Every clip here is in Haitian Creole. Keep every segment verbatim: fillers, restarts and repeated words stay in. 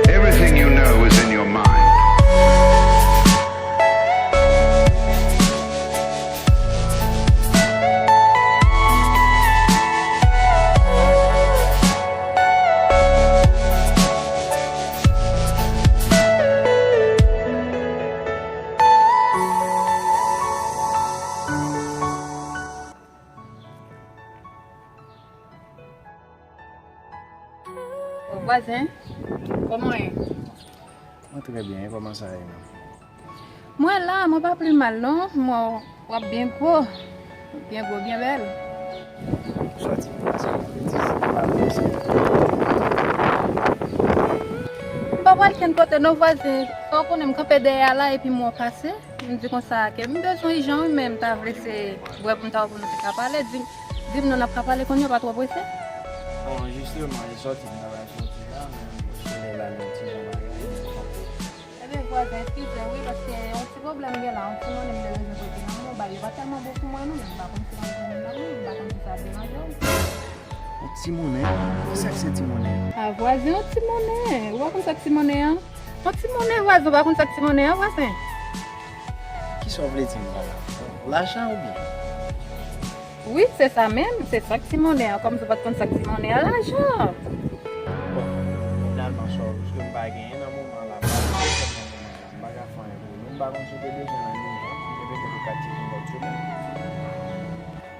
Everything you know is in your mind. Vwazen, kòman w ye? Mwen trè byen, e kòman sa ye menm? Mwen la, mwen pa pli mal non, mwen w ap byen gwo, byen gwo, byen bèl. Sòti, pase yon ti pa blese. M pa pral kenn kote non vwazen, sa w konnen m kanpe dèyè a la epi m wè w pase. M di konsa ke m bezwen ijan wi, men m ta vle se bwè pou m ta wè pou nou te ka pale. Di, di m non n ap ka pale kounye a, pa twò prese. Bon, jisteman, e sòti m ta pral sòti la, men solèy la gen yon ti jan bagay. Ebyen, vwazen, eskize wi, paske yon ti pwoblèm gen la, yon ti monnen m te bezwen prete nan men w, bagay yo pa tèlman bon pou mwen non, men m pa konn si m ap jwenn nan men w, m pa konn si sa ap deranje w. Yon ti monnen? Kisa ki se ti monnen? A, vwazen, yon ti monnen. Ou pa konn sa k ti monnen an? Yon ti monnen, vwazen, ou pa konn sa k ti monnen an, vwazen? Kisa w vle di m pa la? Lajan oubyen? Wi, se sa menm, se sa k ti monnen an. Kòmsi w pa t konn sa k ti monnen an, lajan. Bon, finalman, sa w, piske m pa genyen nan moman la, m pa ka fè anyen pou ou. M pa konn si w te bezwen nan ijan, si w te bezwen pou kat ti pou lòt semèn.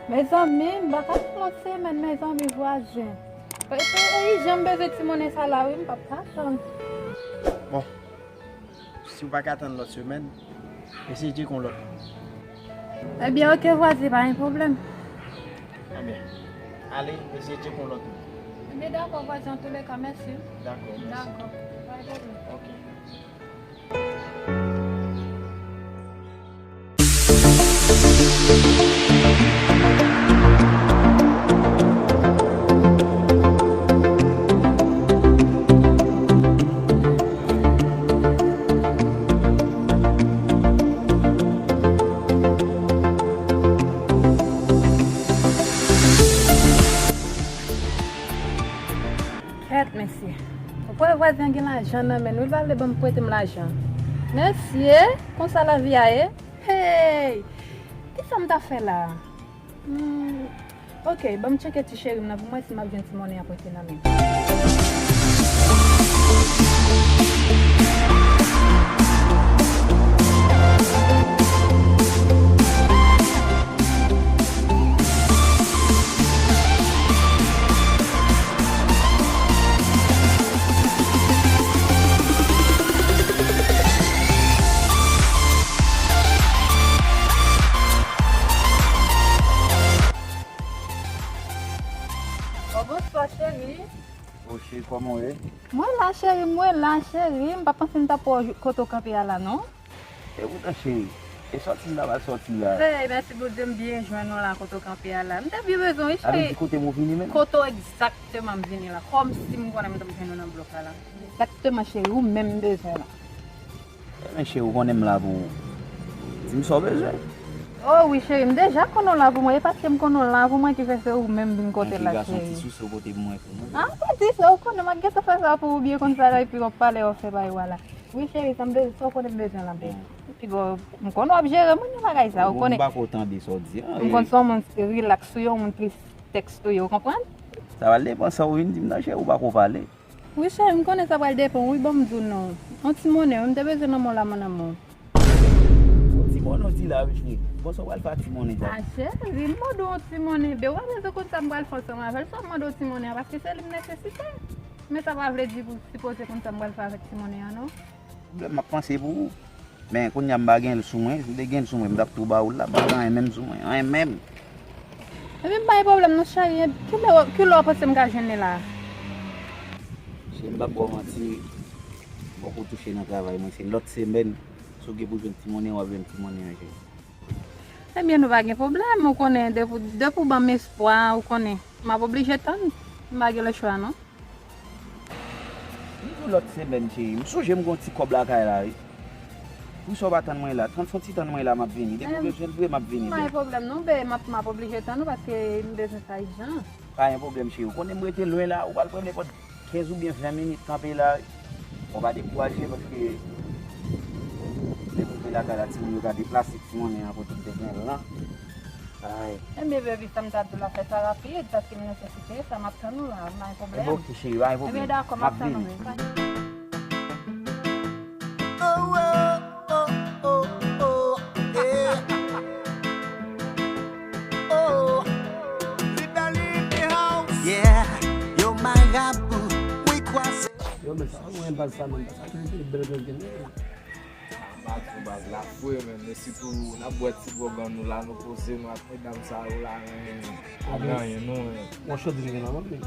Mezanmi, m pa ka tann lòt semèn, mezanmi, vwazen. E, e, e, ijan m bezwen ti monnen sa la, wi, m p ap ka tann. Bon, si w pa ka tann lòt semèn, eseye tcheke yon lòt moun. Ebyen, oke, vwazen, pa gen pwoblèm. Ebyen, ale, eseye tcheke yon lòt moun. Ebyen, dakò, vwazen, antouleka, mèsi. Dakò, mèsi. Dakò, pa gen pwoblèm. Oke. Kèt, mesye. Ou kwè vwazen an gen lajan nan men l wi, l pral vle ban m prete m lajan. Mesye, konsa lavi a ye? Hey! Kisa m ta fè la? Hmm, oke, ban m tcheke ti cheri m nan pou m wè si m ap jwenn ti monnen an prete nan men l. Oh, bonswa, cheri. Oh, cheri, kòman w ye? Mwen la, cheri, mwen la, cheri. M pa panse m ta pran w kote w kanpe a la, non. E poutan, cheri, e sòti m ta pral sòti la. Hey, mèsi Bondye, m byen jwenn ou la kote w kanpe a la. M te byen bezwen w, wi, cheri. Sa vle di kote m ou vini menm? Kote w egzakteman m vini la. Kòmsi m konnen m t ap jwenn ou nan blòk la la. Egzakteman, cheri, ou menm m bezwen la. Ebyen, cheri, ou konnen m la pou ou. Di m sa w bezwen. Oh, wi, cheri, m deja konnen w la pou mwen. E paske m konnen w la pou mwen ki fè se ou menm vin kote la, cheri. An, ki gason ti souse w pote pou mwen, pou mwen. Ah, pa di sa, ou konnen m ap gentan fè sa pou ou, byen konn sa la, epi w ap pale, w ap fè bagay w la. Wi, cheri, sa m bezwen, sa w konnen m bezwen la, bebe. Piga, m konnen w ap jere moun nan bagay sa, ou konnen. M pa ko tande sa w di an. M konn se yon moun rilaks ou ye, yon moun tristes ou ye, ou konprann? Sa va depann sa w vin di m nan, cheri, ou pa ko pale. Wi, cheri, m konnen sa pral depann, wi, ban m di w non. Yon ti monnen, wi, m te bezwen nan men w la, mon amour. Yon ti monnen, yon ti la, wi, cheri. Bon, sa w pral fè ak ti monnen sa? Ah, cheri, m mande w yon ti monnen. Ben, w pa bezwen konn sa m pral fè ansanm avè l, sa w mande w ti monnen an, paske se li m nesesite. Men sa pa vle di pou w sipoze konn sa m pral fè avèk ti monnen an, non. Pwoblèm, m ap panse pou ou. Men kounye a m pa gen l sou mwen. Si m te gen l sou mwen, m t ap tou ba ou l la. M pa gen anyen menm sou mwen. Anyen menm. Ebyen, m pa gen pwoblèm non, cheri. Kilè, kilè w panse m ka jwenn li la? Cheri, m p ap ba w manti. Fòk ou touche nan travay mwen. Se lòt semèn, si w gen pou jwenn ti monnen, w ap jwenn ti monnen an, cheri. Ebyen, nou pa gen pwoblèm. Ou konnen, depi, depi w ban m espwa, ou konnen. M ap oblije tann. M pa gen lechwa, non. Lòt semèn, cheri. M sonje m gon ti kòb lakay la, wi. Poukisa w pa tann mwen la? Tann, fon ti tann mwen la, m ap vini. Depi w bezwen l vre, m ap vini. Pa gen pwoblèm non, bebe, m ap, m ap oblije tann ou paske m bezwen sa ijan. Pa gen pwoblèm, cheri. Ou konnen m rete lwen la, ou pral pran nenpòt kenz oubyen ven minit kanpe la. Bon, pa dekouraje paske lè m rive lakay la, timoun yo ka deplase timoun an kote m te gen l lan. Ay. Ebyen, baby, sa m ta di w la, fè sa rapid, paske m nesesite sa, m ap tann ou la, pa gen pwoblèm. Ebyen, ok, cheri, pa gen pwoblèm. Ebyen, dakò, m ap tann ou, wi. Oh, oh, oh, oh, oh, yeah. Oh, Lidale in the house. Yeah, yo marabou, wi kwase. Yo, men sa, mwen baz sa, men sa, ki bèl bèl gen. Baz, baz la fre, men, men sitou n ap bwè ti gwòg an nou la, nou poze nou ak medam sa yo la, men, pa gen anyen, non, men. Yon chodi rive nan men.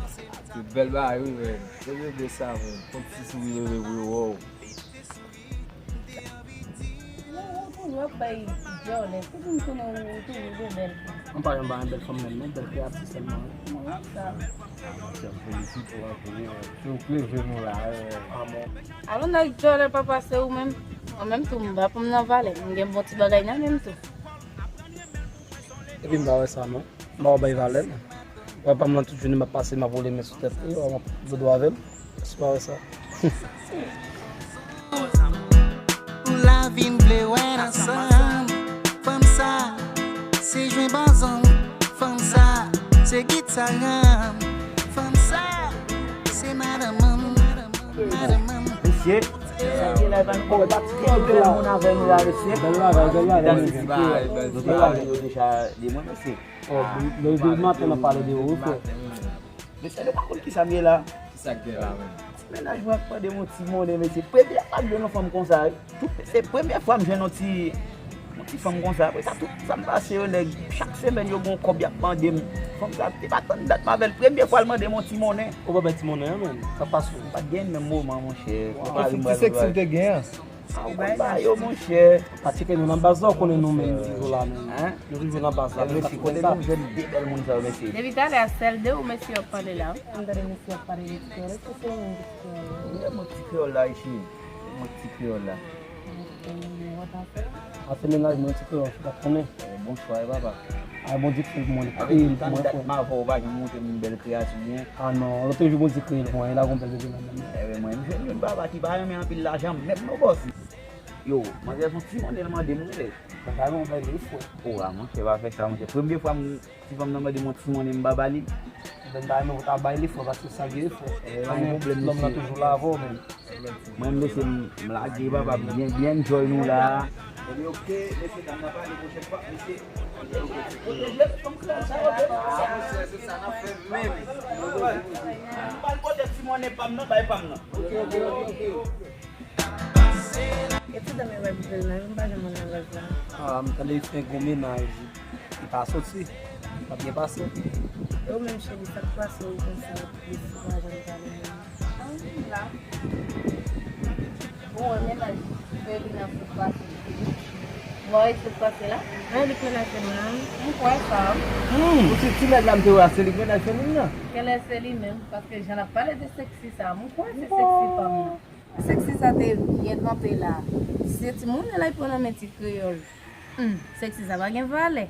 Tout bèl bagay, wi, men. Se bebe sa, men. Fon ti souri leve pou yo wè w. Ou toujou ap bay dyòlè. Tout moun konnen ou toujou gen bèl fanm. Mwen pa janm ba yon bèl fanm menm, non, bèl kreyati sèlman. Mwen sa. Sè m felisite w anpil, wi. Se w k leve nou la, wi. Amò. Alon nèg dyòlè papa, se ou menm. Mwen menm tou, m pa pran m nan valè. M gen bon ti bagay nan men m tou. Epi m pa wè sa, non. M pa wè bay valè, non. Wè pa m nan tout jounen m ap pase, m ap woule men sou tèt li, wè m ap dodo avè l. Èske w pa wè sa? Pou lavi m vle wè n ansanm. Fanm sa, se jwen banzong. Fanm sa, se gitaran. Fanm sa, se madanm an. Madanm an. Mesye, sa gen la, ban kò patikilye moun avè nou la, mesye. Bèl bagay, bèl bagay, mesye. Bèl bagay, yo deja de mwen, mesye. Oh, depi maten n ap pale de ou, wi, frè. Mesye, nou pa konn kisa m ye la. Kisa k gen la menm? Ti mennaj mwen ap mande m yon ti monnen, mesye. Premye fwa m jwenn yon fanm konsa, wi. Tout, se premye fwa m jwenn yon ti, yon ti fanm konsa. Apre sa, tout sa m pase yo, nèg, chak semèn yo gon kòb y ap mande m. Fanm sa, te pa tann dat m avè l. Premye fwa l mande m yon ti monnen. Ou pa bay ti monnen an, menm? Sa pase w? M pa t gen menm moman, monchè. Konpare m ti seksi w te gen an? Ah, ou konn ba yo, monchè. Pa tcheke nou nan baz la, ou konnen nou menm, nou toujou la menm. Hein? Nou toujou nan baz la, nou ka fè sa. Kote nou jwenn de bèl moun sa yo, mesye? Depi talè a, sèl de ou mesye yo ap pale la, wi. M tande mesye ap pale de ti kreyòl, èske se ou menm ki ti kreyòl? Wi, mwen ti kreyòl la, isit. Mwen ti kreyòl la. Ah, se mennaj mwen, ti kreyòl, ou pa konnen. Eh, bon chwa, wi, papa. Ay, Bondye fè l pou mwen, li kreye l pou mwen, frè. M avè w, ou pa janm montre m yon bèl kreyati byen. Ah non, lòt jou Bondye kreye l pou mwen, e la gon bèl bebe nan men l. Ebyen, mwen, m jwenn youn papa ki pa renmen anpil lajan, menm non, bòs. Yo, manzè, se yon ti monnen l mande m, wi. Mwen pa renmen yon bèl frè. O, a, monchè, pa fè sa, monchè. Premye fwa m, ti fanm nan mande m yon ti monnen, m pa ba li. Ebyen, m pa renmen ou ta bay li, frè, paske sa gen frè. Eh, pa gen pwoblèm, mesye. Lòm nan toujou la avè w, menm. Mwen, mesye, m, m lage, papa, byen, byen enjoy nou la. Ebyen, ok, mesye, dam nan pale pwochèn fwa, mesye. Pwoteje fanm sa, sa, ok. Ah, monchè, se sa n ap fè menm. M pral pote ti monnen pa m nan, bay pa m nan. Ok, ok, ok, ok. E ti dam yo bay pou pèl nan, m pa janm ann nan baz la. Ah, m tande li fè gwo mennaj. Li pa soti. Li pa byen pase. E ou menm, cheri, sa k pase w konsa, w ap plis, ou pa janm pale menm? Ann la. Ou wè mennaj Ferina sot pase. Ou wè sot pase la? Wè li pral lage m nan. M kwè sa. Hmm, ou se ti nèg la m te wè a, se li k mennaj Ferina nan? Genlè se li menm, paske jan l ap pale de seksi sa, m kwè se seksi pa m nan. Seksi sa te byen kanpe la. Se ti monnen la, li pran nan men ti kreyòl. Hmm, seksi sa pa gen valè.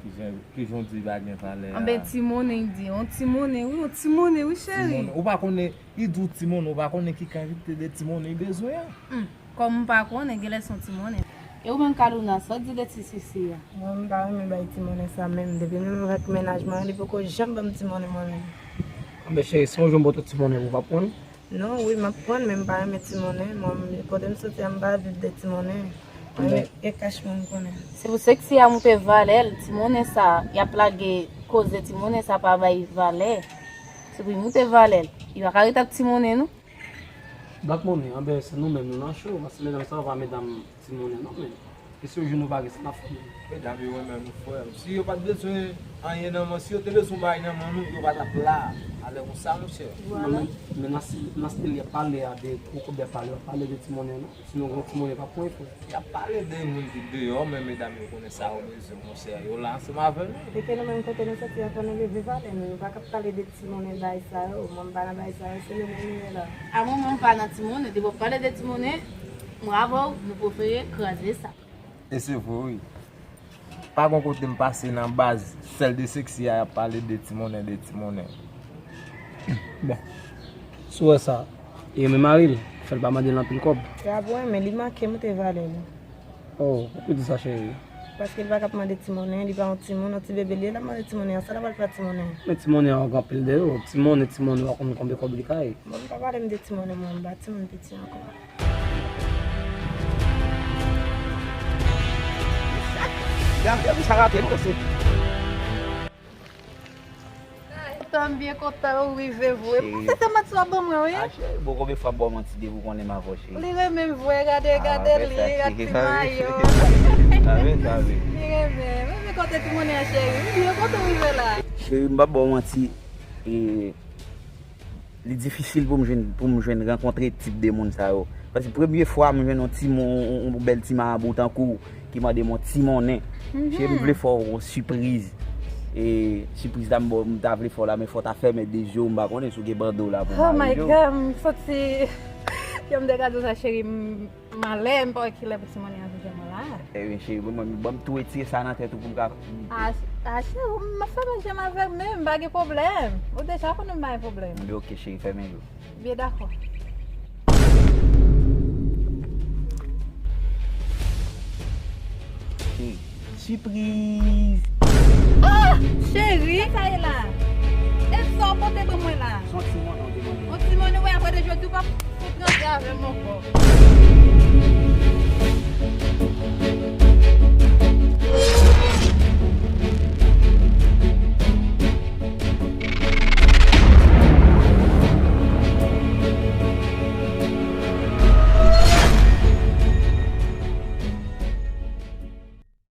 Kijan, kijan w di li pa gen valè a? Anben, ti monnen, li di. Yon ti monnen, wi, yon ti monnen, wi, cheri. Ti monnen. Ou pa konnen, li di w ti monnen, ou pa konnen ki kalite de ti monnen li bezwen an. Hmm, kòm m pa konnen, genlè se yon ti monnen. E ou menm, Kalouna, sa w di de ti sisi a? Mwen, m pa renmen bay ti monnen sa menm. Depi m avèk mennaj mwen, li poko janm ban m ti monnen mwen menm. Anben, cheri, si yon jou m ba w ti monnen, ou p ap pran l? Non, wi, m ap pran, men m pa renmen ti monnen. Mwen, kote m soti a, m pa viv de ti monnen. Mwen gen kach mwen m konnen. Se pou seksi a moute valè l, ti monnen sa, y ap lage koze ti monnen sa pa bay valè. Se pou y moute valè l. Y pa ka ret ak ti monnen, non. Black Money, anben, se nou menm, nou nan cho, paske medam sa yo pa medam ti monnen, non, men. E si yo jwenn nou pa gen sa n ap fè? Medam yo renmen nou, frè m. Si yo pa t bezwen anyen nan men, si yo te bezwen bagay nan men nou, yo pa t ap la. Alè konsa, monchè. Vwala. Men, men nan si, nan stil y ap pale a, de gwo kòb y ap pale, y ap pale de ti monnen, non? Si nou gen ti monnen, pa pran, frè. Y ap pale de moun ki deyò, men medam yo konnen sa yo bezwen, monchè. Yo la ansanm avè nou. E ke nou menm, kote nou soti a, fò nou leve valè nou. Nou pa ka ap pale de ti monnen, bagay sa yo. Mwen, m pa nan bagay sa yo, se nou menm nou ye la. A mwen, mwen, m pa nan ti monnen. Depi w ap pale de ti monnen, mwen avè w, nou prefere kraze sa. E se vre, wi. Pa gon kote m pase nan baz, sèl de seksi a, y ap pale de ti monnen, de ti monnen. Bon, si w wè sa, e renmen mari l, fè l pa mande l anpil kòb. Gabo renmen, li manke moute valè li. Oh, poukò w di sa, cheri? Paske li pa ka ap mande ti monnen, li pa yon timoun, yon ti bebe li ye, l ap mande ti monnen, sa l ap al fè ak ti monnen? Men ti monnen an gen anpil de yo, ti monnen, ti monnen, w pa konn konbyen kòb li ka ye. Bon, li pa pale m de ti monnen, mwen, m pa timoun piti ankò. Gade, sa rate, non, se. Kontan, m byen kontan ou rive vre. Cheri. Mwen se sèman ti w ap ban mwen, wi. A, cheri, bon, konbyen fwa m ba w manti depi w konnen m avè w, cheri? Li renmen m vre, gade, gade li, gade ti mayo. Sa vre, sa vre. Li renmen. Men, men kote ti monnen an, cheri? M byen kontan ou rive la. Cheri, m p ap ba w manti. E, Li difisil pou m jwenn, pou m jwenn rankontre tip de moun sa yo. Paske premye fwa m jwenn yon timoun, yon, yon bèl ti marabou tankou w ki mande m yon ti monnen. Cheri, m vle fè w yon sipriz. E sipriz la m ba w, m ta vle fè w la, men fò w ta fèmen de je w, m pa konnen si w gen bando la pou mari je w. Oh my God, m santi, yo, m te ka di w sa, cheri, m Malè, m pa wè kilè pou ti monnen an vin jwenn mwen la. Ebyen, cheri, ban m, ban m tou retire sa nan tèt ou pou m ka. A, a, cheri, m ap fè menm jan avè w menm, m pa gen pwoblèm. Ou deja konnen m pa gen pwoblèm. Ebyen, oke, cheri, fèmen je w. Byen dakò. Cheri, sipriz! Ah! Cheri! Sa sa ye la? E sa w pote ban mwen la? Se yon ti monnen w te mande. Yon ti monnen, wi, apre de jodi, w p ap fout rantre avè m ankò.